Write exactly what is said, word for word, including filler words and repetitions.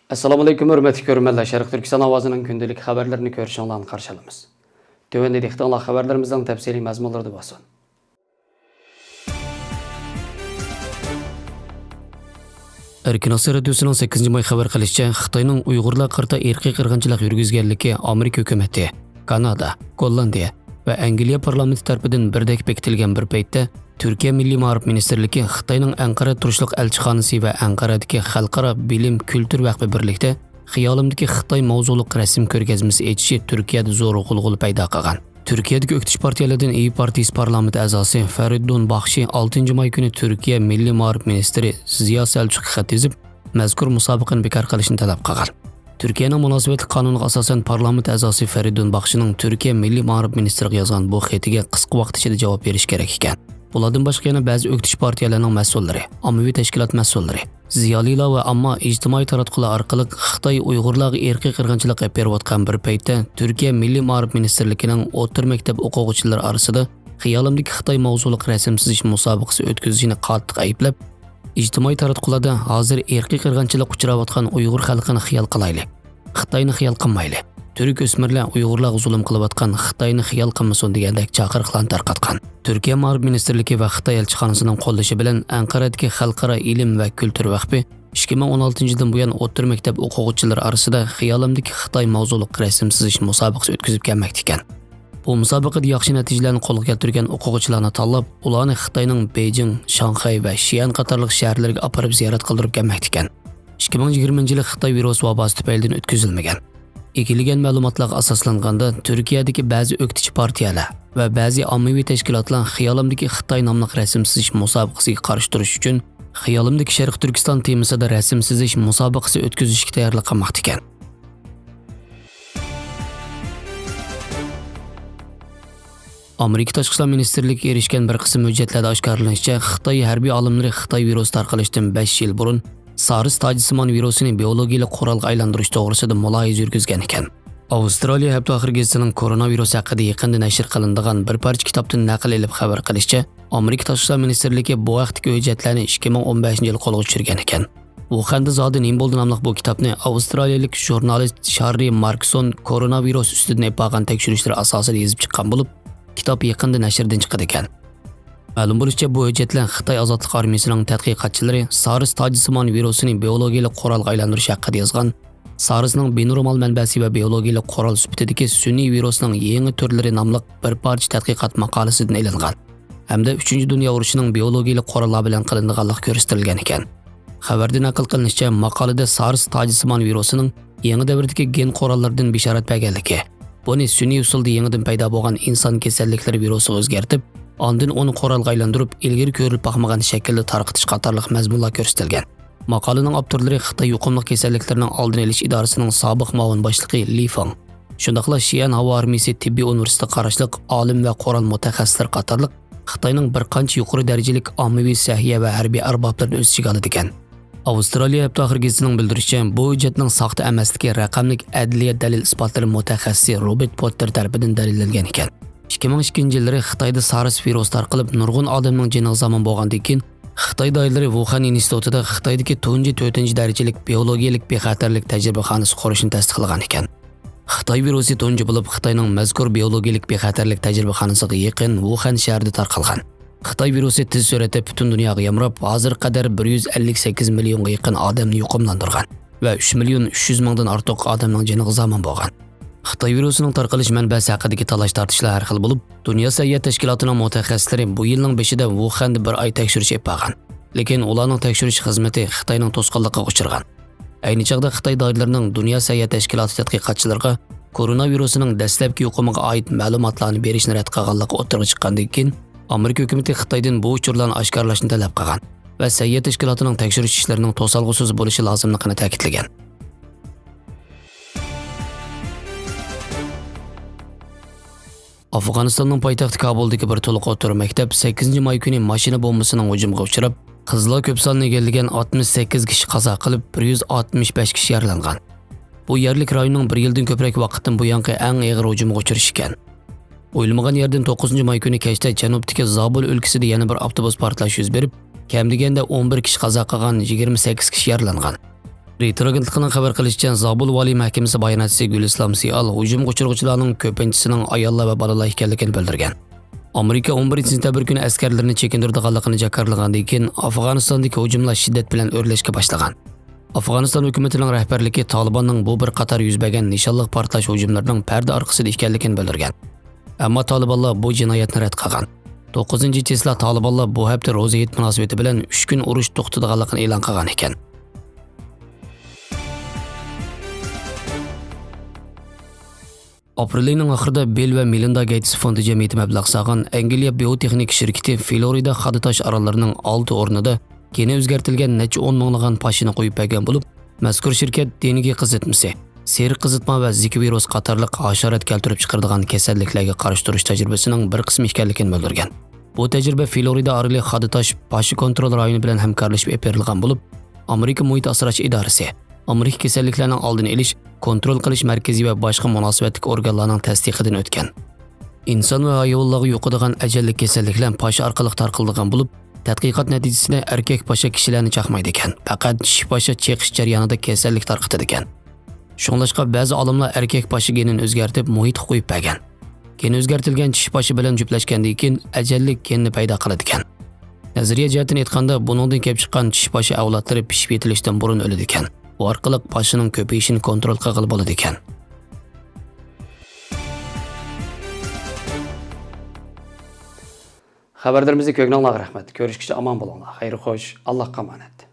ئەسسالامۇئەلەيكۇم، ھۆرمەتلىك كۆرۈرمەنلەر. شەرقىي تۈركىستان ئاۋازىنىڭ كۈندىلىك خەۋەرلىرىنى كۆرۈشۈڭلارنى قارشى ئالىمىز. تۆۋەندە دىققىتىڭلار خەۋەرلىرىمىزنىڭ تەپسىلىي مەزمۇنلىرىدا بولسۇن. ئەركىن ئاسىيا رادىيوسىنىڭ سەككىزىنچى ماي خەۋەر قىلىشىچە، خىتاينىڭ ئۇيغۇرلارغا قارىتا ئىرقىي قىرغىنچىلىق يۈرگۈزگەنلىكى ئامېرىكا ھۆكۈمىتى، كانادا، گوللاندىيە ۋە ئەنگلىيە پارلامېنتى تەرىپىدىن بىردەك بېكىتىلگەن بىر پەيتتە، تۈركىيە مىللىي مائارىپ مىنىستىرلىكى خىتاينىڭ ئەنقەرە تۇرۇشلۇق ئەلچىخانىسى ۋە ئەنقەرەدىكى خەلقئارا بىلىم، كۈلتۈر ۋەقپى بىرلىكتە خىيالىمدىكى خىتاي ماۋزۇلۇق رەسىم كۆرگەزمىسى ئېچىشى تۈركىيەدە زور غۇلغۇلا پەيدا قىلغان. تۈركىيەدىكى ئۆكتىچى پارتىيەلەردىن ئىيى پارتىيىسى پارلامېنت ئەزاسى فەرىدۇن باخشى ئالتىنچى ماي كۈنى تۈركىيە مىللىي مائارىپ مىنىستىرى زىيا سەلچۇققا خەت يېزىپ، مەزكۇر مۇسابىقىنى بىكار قىلىشنى تەلەپ قىلغان. تۈركىيەنىڭ مۇناسىۋەتلىك قانۇنىغا ئاساسەن، پارلامېنت ئەزاسى فەرىدۇن باخشىنىڭ تۈركىيە مىللىي مائارىپ مىنىستىرىغا يازغان بۇ خېتىگە قىسقا ۋاقىت ئىچىدە جاۋاب بېرىشى كېرەك ئىكەن. بۇلاردىن باشقا يەنە بەزى ئۆكتىچى پارتىيەلەرنىڭ مەسئۇللىرى، ئاممىۋى تەشكىلات مەسئۇللىرى، زىيالىيلار ۋە ئامما ئىجتىمائىي تاراتقۇلار ئارقىلىق خىتاي ئۇيغۇرلارغا ئىرقىي قىرغىنچىلىق ئېلىپ بېرىۋاتقان بىر پەيتتە، تۈركىيە مىللىي مائارىپ مىنىستىرلىكىنىڭ ئوتتۇرا مەكتەپ ئوقۇغۇچىلىرى ئارىسىدا خىيالىمدىكى خىتاي ماۋزۇلۇق رەسىم سىزىش مۇسابىقىسى ئۆتكۈزۈشىنى قاتتىق ئەيىبلەپ، ئىجتىمائىي تاراتقۇلاردا ھازىر ئىرقىي قىرغىنچىلىققا ئۇچراۋاتقان ئۇيغۇر خەلقىنى خىيال قىلايلى، خىتاينى خىيال قىلمايلى، تۈرك ئۆسمۈرلەر ئۇيغۇرلارغا زۇلۇم قىلىۋاتقان خىتاينى خىيال قىلمىسۇن دېگەندەك چاقىرىقلارنى تارقاتقان. تۈركىيە مائارىپ مىنىستىرلىكى ۋە خىتاي ئەلچىخانىسىنىڭ قوللىشى بىلەن ئەنقەرەدىكى خەلقئارا ئىلىم ۋە كۈلتۈر ۋەقپى ئىككى مىڭ ئون ئالتىنچى يىلدىن بۇيان ئوتتۇرا مەكتەپ ئوقۇغۇچىلىرى ئارىسىدا خىيالىمدىكى خىتاي ماۋزۇلۇق رەسىم سىزىش مۇسابىقىسى ئۆتكۈزۈپ كەلمەكتە ئىكەن. بۇ مۇسابىقىدە ياخشى نەتىجىلەرنى قولغا كەلتۈرگەن ئوقۇغۇچىلارنى تاللاپ، ئۇلارنى خىتاينىڭ بېيجىڭ، شاڭخەي ۋە شيەن قاتارلىق شەھەرلىرىگە ئاپىرىپ زىيارەت قىلدۇرۇپ كەلمەكتە ئىكەن. ئىككى مىڭ يىگىرمىنچى يىلى خىتاي ۋىرۇسى ۋاباسى تۈپەيلىدىن ئۆتكۈزۈلمىگەن. ئىگىلىگەن مەلۇماتلارغا ئاساسلانغاندا، تۈركىيەدىكى بەزى ئۆكتىچى پارتىيەلەر ۋە بەزى ئاممىۋى تەشكىلاتلار خىيالىمدىكى خىتاي ناملىق رەسىم سىزىش مۇسابىقىسىگە قارشى تۇرۇش ئۈچۈن، خىيالىمدىكى شەرقىي تۈركىستان تېمىسىدا رەسىم سىزىش مۇسابىقىسى ئۆتكۈزۈشكە تەييارلىق قىلماقتا ئىكەن. ئامېرىكا تاشقى ئىشلار مىنىستىرلىكىگە ئېرىشكەن بىر قىسىم ھۆججەتلەردە ئاشكارىلىنىشىچە، خىتاي ھەربىي ئالىملىرى خىتاي ۋىرۇسى تارقىلىشتىن بەش يىل بۇرۇن سارس تاجسىمان ۋىرۇسىنى بىئولوگىيىلىك قورالغا ئايلاندۇرۇش توغرىسىدا مۇلاھىزە يۈرگۈزگەن ئىكەن. ئاۋسترالىيە ھەپتە ئاخىرى گېزىتىنىڭ كورونا ۋىرۇسى ھەققىدە يېقىندا نەشر قىلىنىدىغان بىر پارچە كىتابتىن نەقىل ئېلىپ خەۋەر قىلىشىچە، ئامېرىكا تاشقى ئىشلار مىنىستىرلىكى بۇ ھەقتىكى ھۆججەتلەرنى ئىككى مىڭ ئون بەشىنچى يىلى قولغا چۈشۈرگەن ئىكەن. ۋۇخەندە زادى نېمە بولدى ناملىق بۇ كىتابنى ئاۋسترالىيەلىك ژۇرنالىست شاررى ماركسون كورونا ۋىرۇسى ئۈستىدىن ئېلىپ بارغان تەكشۈرۈشلىرى ئاساسىدا يېزىپ چىققان بولۇپ، كىتاب يېقىندا نەشردىن چىقىدىكەن. مەلۇم بولۇشىچە، بۇ ھۆججەتلەر خىتاي ئازادلىق ئارمىيىسىنىڭ تەتقىقاتچىلىرى سارس تاجسىمان ۋىرۇسىنى بىئولوگىيىلىك قورالغا ئايلاندۇرۇش ھەققىدە يازغان، سارسنىڭ بىنورمال مەنبەسى ۋە بىئولوگىيىلىك قورال سۈپىتىدىكى سۈنئىي ۋىرۇسنىڭ يېڭى تۈرلىرى ناملىق بىر پارچە تەتقىقات ماقالىسىدىن ئېلىنغان ھەمدە ئۈچىنچى دۇنيا ئۇرۇشىنىڭ بىئولوگىيىلىك قوراللار بىلەن قىلىنىدىغانلىقى كۆرسىتىلگەن ئىكەن. خەۋەردە نەقىل قىلىنىشىچە، ماقالىدە سارس تاجسىمان ۋىرۇسىنىڭ يېڭى دەۋردىكى گېن قوراللىرىدىن بېشارەت بەرگەنلىكى، بۇنى سۈنئىي ئۇسۇلدا يېڭىدىن پەيدا بولغان ئىنسان كېسەللىكلىرى ۋىرۇسىغا ئۆزگەرتىپ، ئاندىن ئۇنى قورالغا ئايلاندۇرۇپ، ئىلگىرى كۆرۈلۈپ باقمىغان شەكىلدە تارقىتىش قاتارلىق مەزمۇنلار كۆرسىتىلگەن. ماقالىنىڭ ئاپتورلىرى خىتاي يۇقۇملۇق كېسەللىكلىرىنىڭ ئالدىنى ئېلىش ئىدارىسىنىڭ سابىق مۇئاۋىن باشلىقى لى فېڭ، شۇنداقلا شىئەن ھاۋا ئارمىيىسى تېببىي ئۇنىۋېرسىتېتىغا قاراشلىق ئالىم ۋە قورال مۇتەخەسسىسلىرى قاتارلىق خىتاينىڭ بىر قانچە يۇقىرى دەرىجىلىك ئاممىۋى سەھىيە ۋە ھەربىي ئەربابلىرىنى ئۆز ئىچىگە ئالىدىكەن. ئاۋسترالىيە ھەپتە ئاخىرى گېزىتىنىڭ بىلدۈرۈشىچە، بۇ ھۆججەتنىڭ ساختا ئەمەسلىكى رەقەملىك ئەدلىيە دەلىل-ئىسپاتلىرى مۇتەخەسسىسى روبېرت پوتتېر تەرىپىدىن دەلىللەنگەن ئىكەن. ئىككى مىڭ ئىككىنچى يىللىرى خىتايدا سارس ۋىرۇسى تارقىلىپ، نۇرغۇن ئادەمنىڭ جېنىغا زامىن بولغاندىن كېيىن، خىتاي دائىرىلىرى ۋۇخەن ئىنستىتۇتىدا خىتايدىكى تۇنجى تۆتىنچى دەرىجىلىك بىئولوگىيىلىك بىخەتەرلىك تەجرىبىخانىسى قۇرۇشنى تەستىقلىغان ئىكەن. خىتاي ۋىرۇسى تۇنجى بولۇپ خىتاينىڭ مەزكۇر بىئولوگىيىلىك بىخەتەرلىك تەجرىبىخانىسىغا يېقىن ۋۇخەن شەھىرىدە تارقالغان. خىتاي ۋىرۇسى تېز سۈرئەتتە پۈتۈن دۇنياغا يامراپ، ھازىرغا قەدەر بىر يۈز ئەللىك سەككىز مىليونغا يېقىن ئادەمنى يۇقۇملاندۇرغان ۋە ئۈچ مىليون ئۈچ يۈز مىڭدىن ئارتۇق ئادەمنىڭ جېنىغا زامىن بولغان. خىتاي ۋىرۇسىنىڭ تارقىلىش مەنبەسى ھەققىدىكى تالاش-تارتىشلار ھەر خىل بولۇپ، دۇنيا سەھىيە تەشكىلاتىنىڭ مۇتەخەسسىسلىرى بۇ يىلنىڭ بېشىدا ۋۇخەندە بىر ئاي تەكشۈرۈش ئېلىپ بارغان. لېكىن ئۇلارنىڭ تەكشۈرۈش خىزمىتى خىتاينىڭ توسقانلىقىغا ئۇچرىغان. ئەينى چاغدا خىتاي دائىرىلىرىنىڭ دۇنيا سەھىيە تەشكىلاتى تەتقىقاتچىلىرىغا كورونا ۋىرۇسىنىڭ دەسلەپكى يۇقۇمىغا ئائىت مەلۇماتلارنى بېرىشنى رەت قىلغانلىقى ئوتتۇرىغا چىققاندىن كېيىن، ئامېرىكا ھۆكۈمىتى خىتايدىن بۇ ئۇچۇرلارنى ئاشكارىلاشنى تەلەپ قىلغان ۋە سەھىيە تەشكىلاتىنىڭ تەكشۈرۈش ئىشلىرىنىڭ توسالغۇسىز بولۇشى لازىملىقىنى تەكىتلىگەن. ئافغانىستاننىڭ پايتەختى كابۇلدىكى بىر تولۇق ئوتتۇرا مەكتەپ سەككىزىنچى ماي كۈنى ماشىنا بومبىسىنىڭ ھۇجۇمىغا ئۇچراپ، قىزلار كۆپ ساننى ئىگىلىگەن ئاتمىش سەككىز كىشى قازا قىلىپ، بىر يۈز ئاتمىش بەش كىشى يارىلانغان. بۇ يەرلىك رايوننىڭ بىر يىلدىن كۆپرەك ۋاقىتتىن بۇيانقى ئەڭ ئېغىر ھۇجۇمغا ئۇچرىشى ئىكەن. ئويلىمىغان يەردىن توققۇزىنچى ماي كۈنى كەچتە جەنۇبتىكى زابۇل ئۆلكىسىدە يەنە بىر ئاپتوبۇس پارتلاش يۈز بېرىپ، كەم دېگەندە ئون بىر كىشى قازا قىلغان، يىگىرمە سەككىز كىشى يارىلانغان. رېيتېر ئاگېنتلىقىنىڭ خەۋەر قىلىشىچە، زابۇل ۋالىي مەھكىمىسى باياناتچىسى گۈلىسلام سىئال ھۇجۇمغا ئۇچرىغۇچىلارنىڭ كۆپىنچىسىنىڭ ئاياللار ۋە بالىلار ئىكەنلىكىنى بىلدۈرگەن. ئامېرىكا ئون بىرىنچى سېنتەبىر كۈنى ئەسكەرلىرىنى چېكىندۈرىدىغانلىقىنى جاكارلىغاندىن كېيىن، ئافغانىستاندىكى ھۇجۇملار شىددەت بىلەن ئۆرلەشكە باشلىغان. ئافغانىستان ھۆكۈمىتىنىڭ رەھبەرلىكى تالىباننىڭ بۇ بىر قاتار يۈز بەرگەن نىشانلىق پارتلاش ھۇجۇملىرىنىڭ پەردە ئارقىسىدا ئىكەنلىكىنى بىلدۈرگەن. ئەمما تالىبانلار بۇ جىنايەتنى رەت قىلغان. توققۇزىنچى چېسلا تالىبانلار بۇ ھەپتە روزا ھېيت مۇناسىۋىتى بىلەن ئۈچ كۈن ئۇرۇش توختىتىدىغانلىقىنى ئېلان قىلغان ئىكەن. ئاپرېل ئېيىنىڭ ئاخىرىدا بىل ۋە مېلىندا گېيتس فوندى جەمئىيىتى مەبلەغ سالغان ئەنگلىيە بىيوتېخنىكا شىركىتى فلورىدا خادا تاش ئاراللىرىنىڭ ئالتە ئورنىدا گېنى ئۆزگەرتىلگەن نەچچە ئون مىڭلىغان پاشىنى قويۇپ بەرگەن بولۇپ، مەزكۇر شىركەت دېنگى قىزىتمىسى، سېرىق قىزىتما ۋە زىكا ۋىرۇس قاتارلىق ھاشارات كەلتۈرۈپ چىقىرىدىغان كېسەللىكلەرگە قارشى تۇرۇش تەجرىبىسىنىڭ بىر قىسمى ئىكەنلىكىنى بىلدۈرگەن. بۇ تەجرىبە فلورىدا ئارىلى خادا تاش پاشا كونترول رايونى بىلەن ھەمكارلىشىپ ئېلىپ بېرىلغان بولۇپ، ئامېرىكا مۇھىت ئاسراش ئىدارىسى، ئامېرىكا كېسەللىكلەرنىڭ ئالدىنى ئېلىش، كونترول قىلىش مەركىزى ۋە باشقا مۇناسىۋەتلىك ئورگانلارنىڭ تەستىقىدىن ئۆتكەن. ئىنسان ۋە ھايۋانلارغا يۇقىدىغان ئەجەللىك كېسەللىكلەر پاشا ئارقىلىق تارقىلىدىغان بولۇپ، تەتقىقات نەتىجىسىدە ئەركەك پاشا كىشىلەرنى چاقمايدىكەن، پەقەت چىشى پاشا چېقىش جەريانىدا كېسەللىك تارقىتىدىكەن. شۇڭلاشقا بەزى ئالىملار ئەركەك پاشا گېنىنى ئۆزگەرتىپ مۇھىتقا قويۇپ بەرگەن. گېنى ئۆزگەرتىلگەن چىشى پاشا بىلەن جۈپلەشكەندىن كېيىن ئەجەللىك گېننى پەيدا قىلىدىكەن. نەزەرىيە جەھەتتىن ئېيتقاندا، بۇنىڭدىن كېلىپ چىققان چىشى پاشا ئەۋلادلىرى پىشىپ يېتىلىشتىن بۇرۇن ئۆلىدىكەن. بۇ ئارقىلىق پاشىنىڭ كۆپىيىشىنى كونترول قىلغىلى بولىدىكەن. خەۋەرلىرىمىزنى كۆرگىنىڭلارغا رەھمەت. كۆرۈشكىچە ئامان بولۇڭلار. خەير خوش، ئاللاھقا ئامانەت.